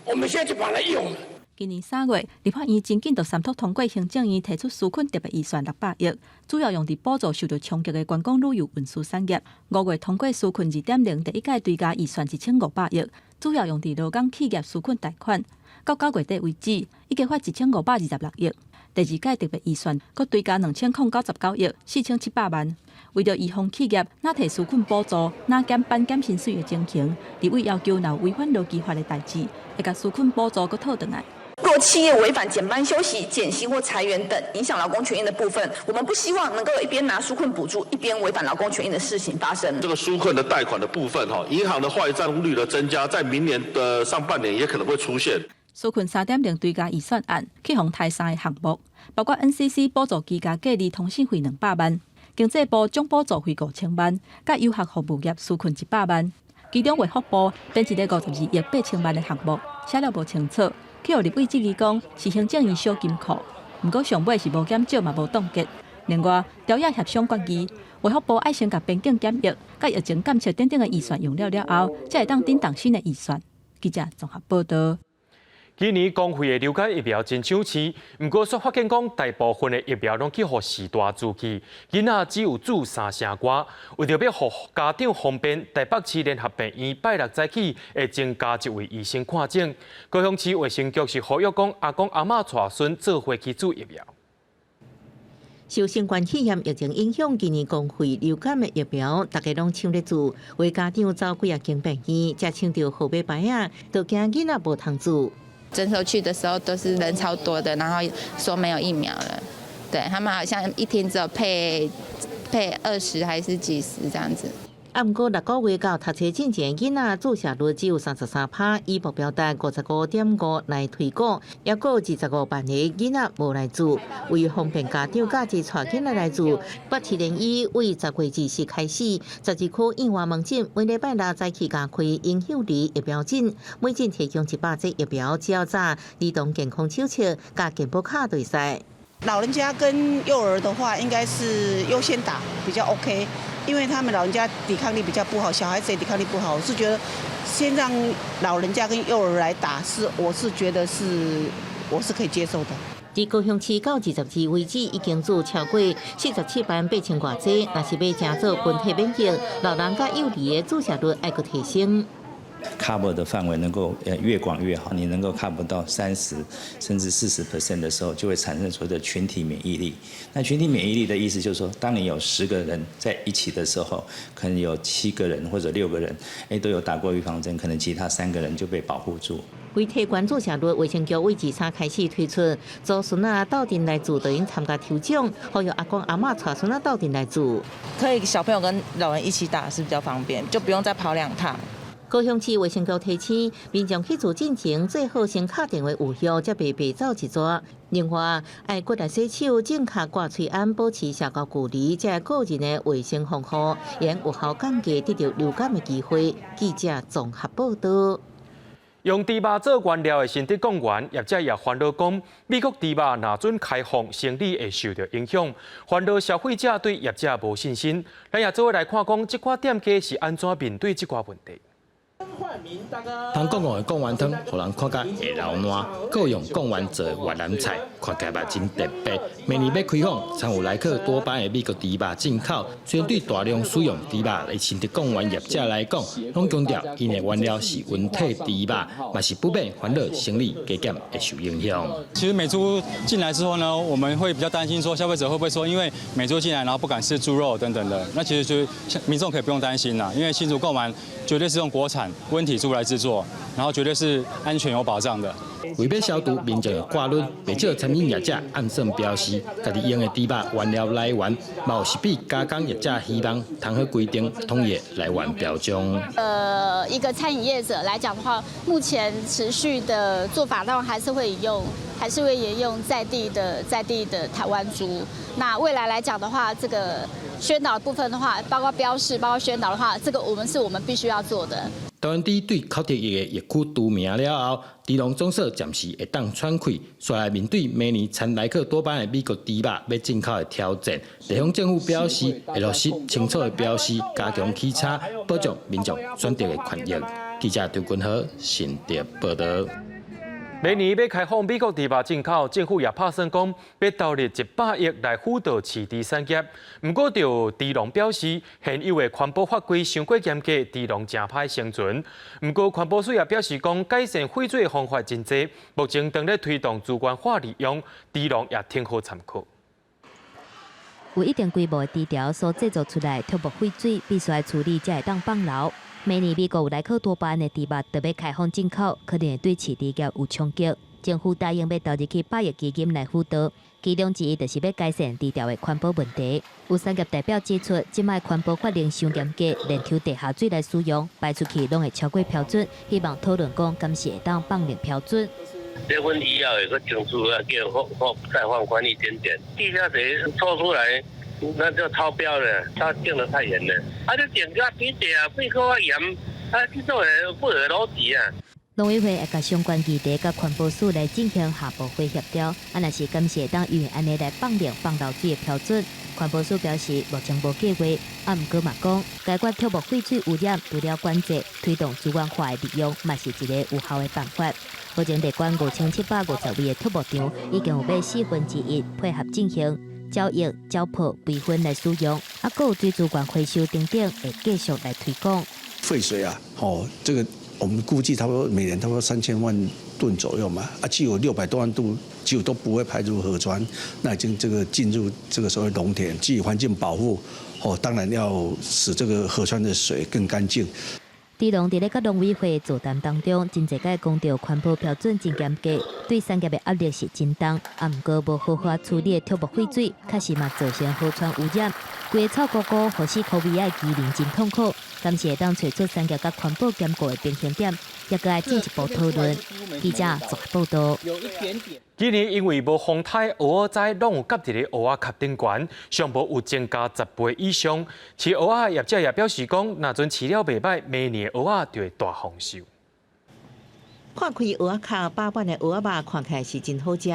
我們現在就把它用了。今年3月，立法院真緊就三讀通過行政院提出紓困特別預算600億，主要用佇補助受著衝擊的觀光旅遊運輸產業。5月通過紓困2.0第一屆追加預算1500億，主要用佇勞工企業紓困貸款。到9月底為止，已經發1526億。第二屆特別預算閣追加2099億4700萬。為著預防企業若提紓困補助，若減班減薪水的情形，立委要求若有違反勞基法的代誌，會共紓困補助閣討轉來。若企業違反減班休息、減薪或裁員等影響勞工權益的部分，我們不希望能夠一邊拿紓困補助，一邊違反勞工權益的事情發生。這個紓困的貸款的部分，哈，銀行的壞賬率的增加，在明年的上半年也可能會出現。紓困3.0追加預算案，去予刣三个項目，包括 NCC 補助居家隔離通信費200萬，經濟部總補助費5000萬，佮遊學服務業紓困100萬。其中衛福部編一个52億8千萬的項目，寫了無清楚。去予立委質疑講是行政院小金庫，毋過上尾是無減少嘛無凍結。另外，朝野協商決議，衛福部愛先共邊境檢疫、佮疫情監測等等的預算用了了後，才會當頂動新的預算。記者綜合報導。今年公費的流感疫苗真搶市，毋過煞發現講大部分的疫苗攏去予士大注去，囡仔只有注三成外。為著欲予家長方便，台北市聯合病院拜六早起會增加一位醫生看診。高雄市衛生局是呼籲講阿公阿嬤帶孫做伙去注疫苗。受新冠肺炎疫情影響，今年公費流感的疫苗，大家攏搶咧注，有家長走幾仔間病院，才搶著號碼牌仔，就驚囡仔無通注。診所去的時候都是人超多的，然後說沒有疫苗了，對他們好像一天只有配20還是幾十這樣子。啊，毋過6個月到讀冊進前，囡仔注射率只有33%，以目標達55.5來推估，猶閣有25萬个囡仔無來注。為方便家長佮齊帶囡仔來注，北市聯醫為10月20日開始，12區院外門診每禮拜六早起加開嬰幼兒疫苗診，每診提供100劑疫苗，只要紮兒童健康手冊佮健保卡就會使。老人家跟幼兒的話，應該是優先打比較 OK。因為他們老人家抵抗力比較不好，小孩子也抵抗力不好，我是覺得先讓老人家跟幼兒來打，是我是覺得是我是可以接受的。佇高雄市到22為止，已經注超過47萬8千外劑。若是欲誠做群體免疫，老人佮幼兒的注射率愛閣提升。 cover 的範圍能夠越廣越好，你能夠 cover 到30甚至40% 的時候，就會產生所謂的群體免疫力。那群體免疫力的意思就是說，當你有10個人在一起的時候，可能有七個人或者六個人，都有打過預防針，可能其他三個人就被保護住。為提懸注射率，衛生局為23開始推出，祖孫仔鬥陣來注，就用參加抽獎，呼籲阿公阿嬤帶孫仔鬥陣來注。可以小朋友跟老人一起打是比較方便，就不用再跑兩趟。高雄市衛生局提醒民眾去注進前，最好先敲電話預約，才袂白走一逝。另外，愛骨力洗手、正確掛喙罨、保持社交距離，才個人的衛生防護，會有效降低得著流感的機會。記者綜合報導。用豬肉做原料的新竹貢丸業者也煩惱講，美國豬肉若準開放，生理會受著影響，煩惱消費者對業者無信心。咱也做伙來看講，這寡店家是按怎面對這寡問題。芳貢王的貢丸湯，予人看甲會流涎。閣用貢丸做越南菜，看起來嘛真特別。明年欲開放，摻有萊克多巴胺的美國豬肉進口，雖然對大量使用豬肉的新竹貢丸業者來講，攏強調𪜶的原料是溫體豬肉，嘛是不免煩惱生理加減會受影響。其實美豬進來之後呢，我們會比較擔心說消費者會不會說因為美豬進來，然後不敢吃豬肉等等的。那其實就民眾可以不用擔心啦，因為新竹貢丸絕對是用國產溫體豬來製作，然後絕對是安全有保障的。為欲消除民眾的掛慮，袂少餐飲業者暗算標示，家己用的豬肉原料來源，嘛有食品加工業者希望通好規定統一來源標章。一個餐飲業者來講的話，目前持續的做法當然還是會沿用在地的台灣豬。那未來來講的話，這個宣導部分的話，包括標示，包括宣導的話，這個我們必須要做的。台灣豬對口蹄疫的疫區除名了後，豬農總署暫時會當喘氣，煞來面對明年摻萊克多巴胺的美國豬肉欲進口的挑戰。地方政府表示會落實清楚的標示，加強稽查，保障民眾選擇的權益。記者張君豪新竹報導。明年欲開放美國豬肉進口，政府也拍算講欲投入100億來輔導飼豬產業。毋過，就豬農表示，現有的環保法規傷過嚴格，豬農誠歹生存。毋過，環保署也表示講，改善廢水的方法真濟，目前正咧推動資源化利用，豬農也挺好參考。有一定規模的豬條所製造出來畜牧廢水，必須愛處理才會當放流。明年美國有來可多巴胺的豬肉特別開放進口，可能會對飼豬業有衝擊。政府答應欲投入去百億基金來輔導，其中之一就是欲改善豬條的環保問題。有產業代表指出，這擺環保法令傷嚴格，連抽地下水來使用，排出去攏會超過標準。希望討論講，敢是會當放寬標準。這份醫藥有個清楚啊，叫放放再放寬一點點，地下水抽出來，那就超標了，它定得太嚴了。啊，你定價比地啊，比較嚴，啊，這種會不合邏輯啊。農委會會共相關議題佮環保署來進行下步會協調，啊，若是敢是會當因為按呢來放寬放流水的標準，環保署表示目前無計劃，啊，毋過嘛講，解決畜牧廢水污染，除了管制、推動資源化的利用，嘛是一個有效的辦法。目前地關5750位的畜牧場已經有欲1/4配合進行沼液、沼泡、肥分來使用，啊，閣有水資源回收等等，會繼續來推廣。廢水啊，哦，這個我們估計差不多每年差不多3000萬噸左右嘛，啊，只有600多萬噸，幾乎都不會排入河川，那已經這個進入這個所謂農田，基於環境保護，哦，當然要使這個河川的水更乾淨。豬農佇咧佮農委會座談當中，真濟擺講著環保標準真嚴格，對產業的壓力是真重。啊，毋過無好好處理的畜牧廢水，確實嘛造成河川污染。規個臭糊糊，予死枯尾仔的漁民真痛苦。敢是會當揣出產業佮環保兼顧的平衡點，猶閣愛進一步討論。記者綜合報導。今年因為無風颱，蚵仔攏有夾佇咧蚵仔殼頂懸，上無有增加10倍以上。飼蚵仔業者也表示講，若陣飼料袂䆀，明年蚵仔就會大豐收。看開蚵仔殼飽滿的蚵仔肉看起來是真好食。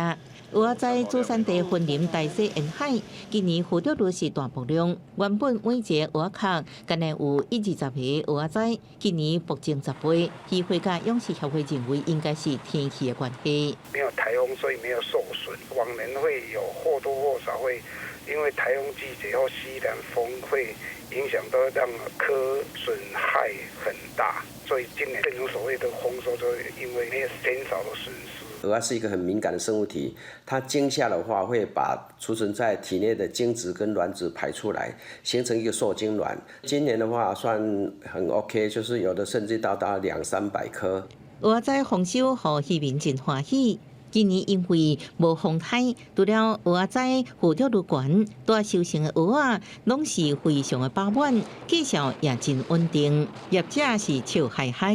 蚵仔主產地雲林台西沿海，今年附著率是大爆量。原本每一个蚵仔殼干焦有一二十个蚵仔，今年暴增10倍。漁會佮養殖協會認為應該是天氣的關係。沒有颱風，所以沒有受損。往年會有或多或少會因為颱風季節或西南風會影響到讓殼損害很大，所以今年這種所謂的豐收，就因為沒有減少了損失。蚵仔是一個很敏感的生物體，它驚嚇的話會把儲存在體內的精子跟卵子排出來，形成一個受精卵。今年的話算很 OK，就是有的甚至到達兩三百顆。蚵仔豐收，予漁民真歡喜。今年因為無風颱，除了蚵仔附著率懸，大收成的蚵仔攏是非常的飽滿，價數也真穩定，業者是笑嗨嗨。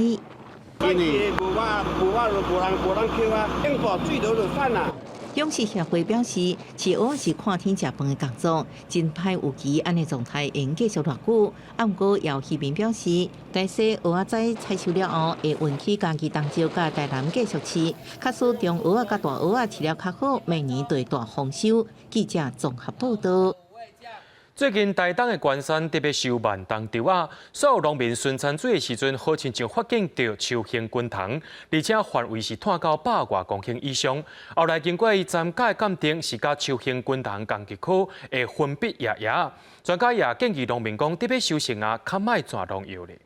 今年無法無法就無人無人抾啊，頂部水流就散啦。養殖協會表示，飼蚵仔是看天食飯的工作，真歹預期按呢狀態會繼續偌久。啊，毋過有漁民表示，台西蚵仔採收了後，會運去嘉義東石佮台南繼續飼。假使中蚵仔佮大蚵仔飼了較好，明年就會大豐收。記者綜合報導。最近台東的關山特別收萬重稻仔，所有農民巡田水的時陣，好親像發現著秋行軍蟲，而且範圍是湠到100外公頃以上。後來經過專家的鑑定，是佮秋行軍蟲仝一科的粉筆夜蛾。專家也建議農民講，特別收成啊，較莫湠農藥咧。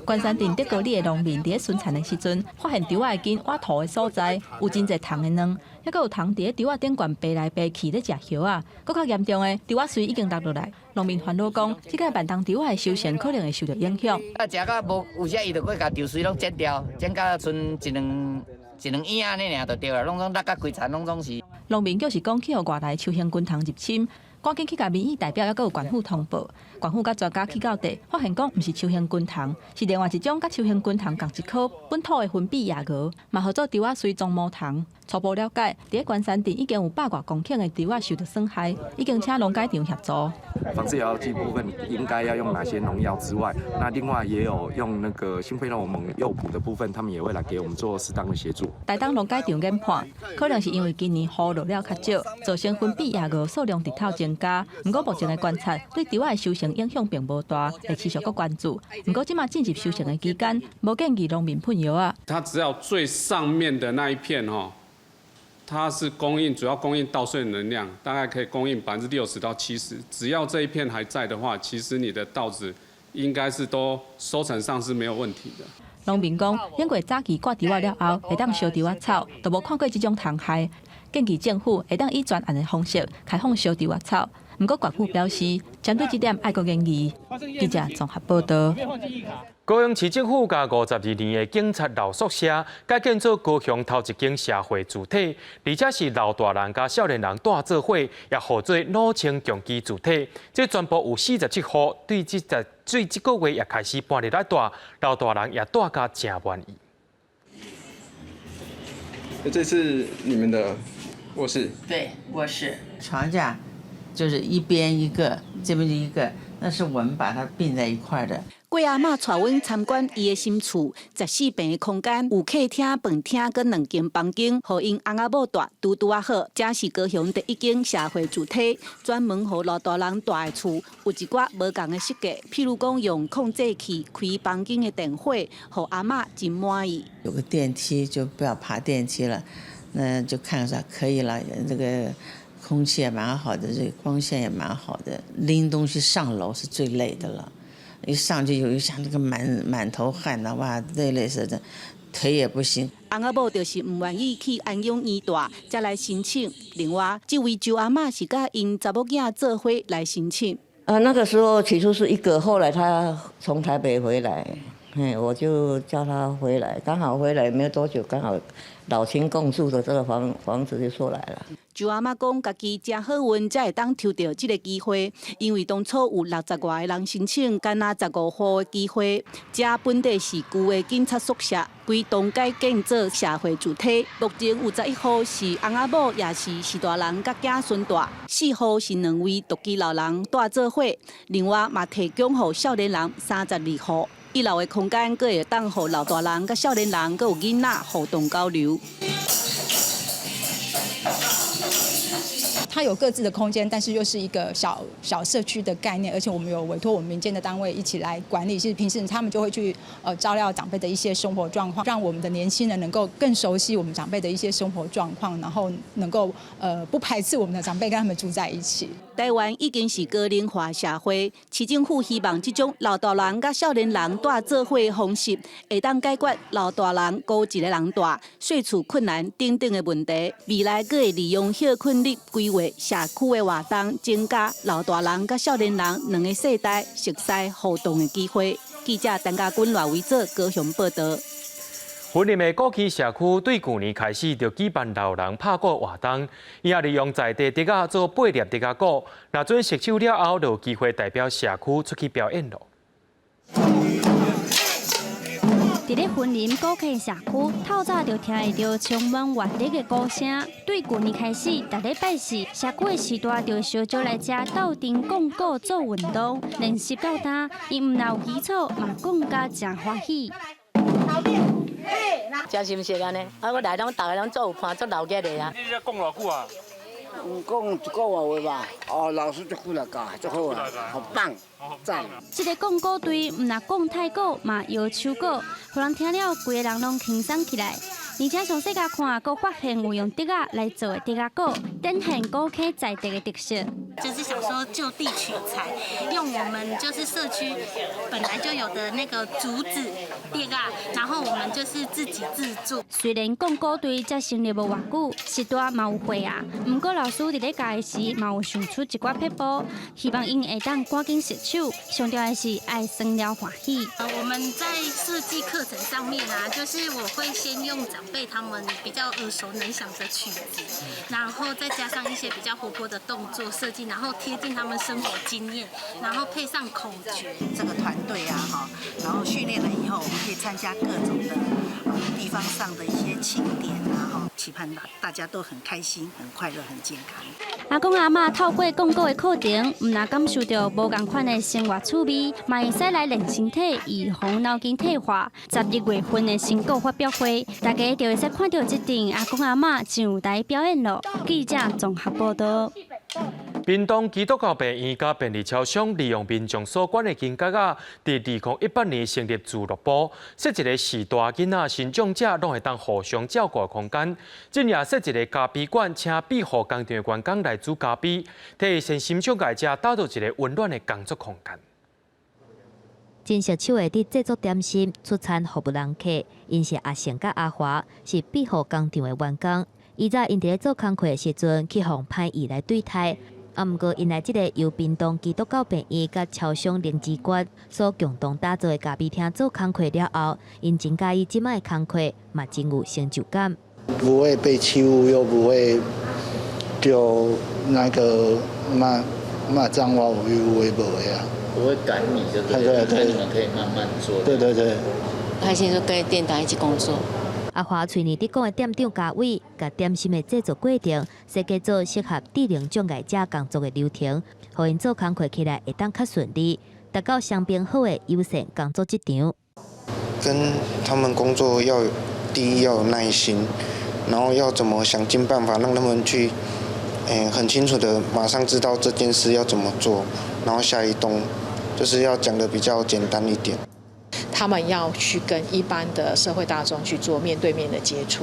關山鎮德高里的農民佇咧巡田的時陣，發現稻仔的根挖土的所在有真濟蟲的卵，猶閣有蟲佇咧稻仔頂懸爬來爬去咧食葉仔。閣較嚴重的，稻仔穗已經落落來。農民煩惱講，這個萬重稻仔的收成可能會受著影響。啊，食到無有時伊就閣共稻穗攏剪掉，剪到賰一兩一兩影按呢爾就對啦，攏總落甲規田攏總是。農民就是講去予外來秋行軍蟲入侵。趕緊去共民意代表，猶閣有縣府通報，縣府佮專家去到地，發現講毋是秋行軍蟲，是另外一種佮秋行軍蟲仝一科本土的粉筆夜蛾，嘛號做稻仔穗棕毛蟲。初步了解，佇咧關山鎮已經有百外公頃的稻仔受著損害，已經請農改場協助。防治藥劑部分應該要用哪些農藥之外，那另外也有用那個性費洛蒙誘捕的部分，他們也會來給我們做適當的協助。台東農改場研判，可能是因為今年雨落了較少，造成分泌夜蛾數量直透增加。毋過目前的觀察，對稻仔的收成影響並無大，會持續閣關注。毋過這馬進入收成的期間，無建議農民噴藥仔。它只要最上面的那一片吼，它是供應主要供應稻穗能量，大概可以供應60%到70%。只要這一片還在的話，其實你的稻子應該是都收成上是沒有問題的。農民講，經過早期割稻仔了後，會當燒稻仔草，都無看過這種蟲害。建議政府會當以專案的方式開放燒稻仔草。毋過縣府表示，針對這點愛閣研議。記者綜合報道。高雄市政府共52年的警察老宿舍改建做高雄頭一間社會住宅，而且是老大人佮少年人蹛做伙，也號做老青共居住宅。這全部有47戶，對這個月也開始搬入來蹛，老大人也蹛甲誠滿意。這是你們的臥室？對，臥室床架就是一邊一個，這邊一個，那是我們把它併在一塊的。郭阿嬤帶阮參觀伊的新厝，14坪的空間，有客廳、飯廳佮兩間房間，予𪜶翁仔某蹛拄拄仔好。這是高雄第一間社會住宅，專門予老大人蹛的厝，有一寡無仝的設計，譬如講用控制器開房間的電火，予阿嬤真滿意。有個電梯就不要爬電梯了，那就看下可以了，這個空氣也蠻好的，這個光線也蠻好的。拎東西上樓是最累的了。一上去有一下那個滿滿頭汗呐，哇，累累死的，腿也不行。翁仔某就是毋願意去安養院蹛，才來申請。另外，這位周阿嬤是佮𪜶查某囝做伙來申請。啊，那個時候起初是一個，後來他從台北回來，嘿，我就叫他回來，剛好回來沒有多久，剛好老青共住的這個房子就出來了。周阿嬤講，家己誠好運，才會當抽著這個機會，因為當初有60外个人申請，干焦15戶的機會。這本底是舊的警察宿舍，規棟改建做社會住宅。目前有11戶是翁仔某，也是序大人佮囝孫蹛，4戶是兩位獨居老人蹛做伙。另外嘛提供予少年人32戶。一樓的空間，閣會當予老大人佮少年人，閣有囡仔互動交流。它有各自的空間，但是又是一個小小社區的概念，而且我們有委託我們民間的單位一起來管理。其實平時他們就會去照料長輩的一些生活狀況，讓我們的年輕人能夠更熟悉我們長輩的一些生活狀況，然後能夠不排斥我們的長輩跟他們住在一起。台灣已經是高齡化社會，市政府希望這種老大人佮少年人蹛做伙的方式，會當解決老大人孤一个人蹛、稅厝困難等等的問題。未來閣會利用歇睏日規劃社區的活動，增加老大人佮少年人兩个世代熟似互動的機會。記者陳家軍、賴維祖高雄報道。雲林的古坑社區對舊年開始就舉辦老人拍鼓活動，伊也利用在地竹仔做八粒竹仔鼓，若準熟手了後，就有機會代表社區出去表演咯。佇咧雲林古坑社區，透早就聽會著充滿活力的鼓聲。對舊年開始，逐禮拜四，社區的序大就相招來遮鬥陣講鼓做運動，練習到今，𪜶毋但有基礎，嘛講甲誠歡喜。真心實按呢，啊，我來攏逐个攏做有伴，做鬧熱的啊。你這講偌久啊？有講一個月話吧。哦，老師足久來教，足好啊，好棒，讚。這个講鼓隊毋但講太鼓，嘛搖手鼓，予人聽了規个人攏輕鬆起來。而且詳細共看，閣發現有用竹仔來做的竹仔鼓，展現古坑在地的特色。就是想說就地取材，用我們就是社區本來就有的那個竹子竹仔，然後我們就是自己製作。雖然講鼓隊才成立無偌久，序大嘛有歲啊，毋過老師佇咧教的時嘛有想出一寡撇步，希望𪜶會當趕緊熟手。上重要的是愛耍了歡喜。我們在設計課程上面啊，就是我會先用長輩他們比較耳熟能詳的曲子，然後再加上一些比較活潑的動作設計，然後貼近他們生活經驗，然後配上口訣。這個團隊啊，哈，然後訓練了以後，我們可以參加各種的地方上的一些慶典啊，哈，期盼大家都很開心、很快樂、很健康。阿公阿嬤透過講古的課程，毋但感受著無仝款的生活趣味，嘛會使來練身體，預防腦筋退化。12月份的成果發表會，大家就會使看著這陣阿公阿嬤上台表演囉。記者綜合報道。屏東基督教病院佮便利超商利用民眾所捐的金角仔，佇2018年成立自樂部，設一个序大囡仔、身障者攏會當互相照顧的空間。進而設一个咖啡館，請庇護工廠的員工來煮咖啡，替身心障礙者打造一个溫暖的工作空間。真熟手的佇製作點心、出餐服務人客，𪜶是阿成佮阿華，是庇護工廠的員工。以早𪜶佇咧做工課的時陣，去予歹意來對待。啊，毋過𪜶來這个由屏東基督教病院佮超商靈芝館所共同打造的咖啡廳做工課了後，𪜶真佮意這擺的工課，嘛真有成就感。不會被欺負，又不會就那個罵罵髒話，有的無的啊。不會趕你就對，對對，你們可以慢慢做。對對對。開心就跟店長一起工作。阿華喙呢佇講的店長家偉，共點心的製作過程設計做適合智能障礙者工作的流程，予𪜶做工課起來會當較順利，達到雙邊好的友善工作職場。跟他們工作要第一要有耐心，然後要怎麼想盡辦法讓他們去，很清楚的馬上知道這件事要怎麼做，然後下一動就是要講得比較簡單一點。他們要去跟一般的社會大眾去做面對面的接觸，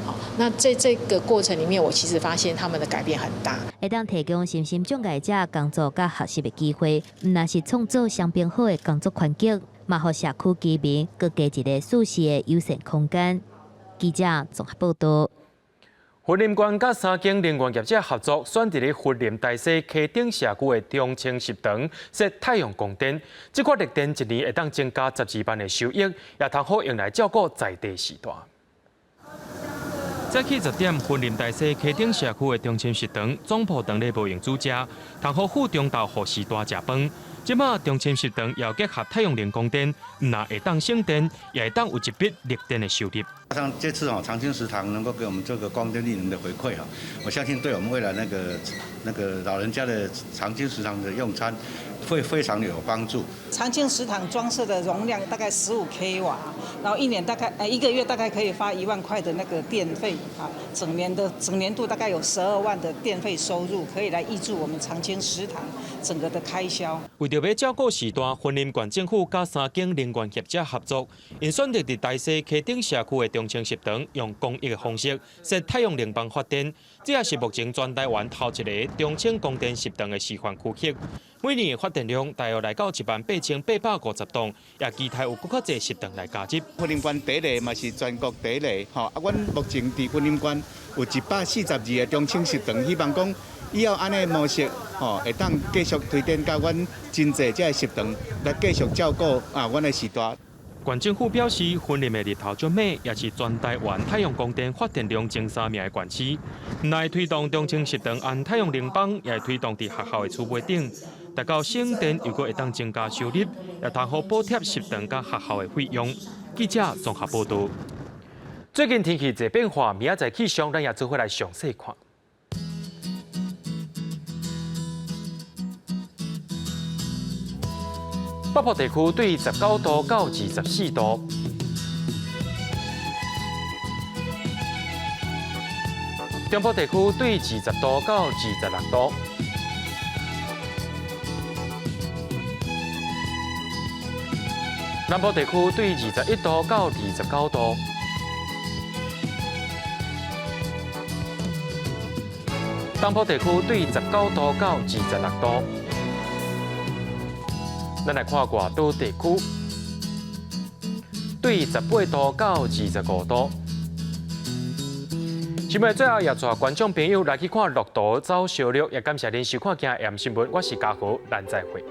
好，那在這個過程裡面，我其實發現他們的改變很大。會當提供身心障礙者工作佮學習的機會，毋但是創造雙邊好的工作環境，嘛予社區居民閣加一个舒適的友善空間。記者綜合報道。雲林縣佮三間能源業者合作，選佇咧雲林大溪溪頂社區的中青食堂設太陽光電，這款綠電一年會當增加12萬的收益，也通好用來照顧在地序大。早起10點，雲林大溪溪頂社區的中青食堂總鋪當咧無閒煮食，通好赴中晝予序大食飯。這馬中青食堂也結合太陽能光電，毋但會當省電，也會當有一筆綠電的收入。像這次哦，長青食堂能夠給我們這個光電綠能的回饋哈，我相信對我們未來那個老人家的長青食堂的用餐會非常有幫助。長青食堂裝設的容量大概15 k 瓦，然後一年大概一個月大概可以發1萬塊的那個電費啊，整年度大概有12萬的電費收入，可以來挹注我們長青食堂整個的開銷。為著欲照顧序大，雲林縣政府佮三間能源業者合作，𪜶選擇佇大溪溪頂社區的中青食堂，用公益的方式設太陽能板發電，這也是目前全台灣頭一个中青光電食堂的示範區域。每年的發電量大約來到18850檔，也期待有閣較濟食堂來加入。雲林縣第一个嘛是全國第一个，吼啊！阮目前佇雲林縣有142个中青食堂，希望講以後按呢模式，吼會當繼續推展到阮真濟這个食堂來繼續照顧啊，阮的序大。縣政府表示，雲林的日頭足猛，也是全台灣太陽光電發電量前三名的縣市。來推動中青食堂按太陽能板，也會推動佇學校的廚房頂，達到省電又閣會當增加收入，也通好補貼食堂佮學校的費用。記者綜合報導。最近天氣濟變化，明仔載氣象，咱也做伙來詳細看。北部地區對19度到24度，中部地區對20度到26度，南部地區對21度到29度，東部地區對19度到26度。咱來看外島地區，對18度到25度。新聞最後也帶觀眾朋友來去看駱駝走燒肉，也感謝您收看今日 AM 新聞，我是嘉豪，咱再會。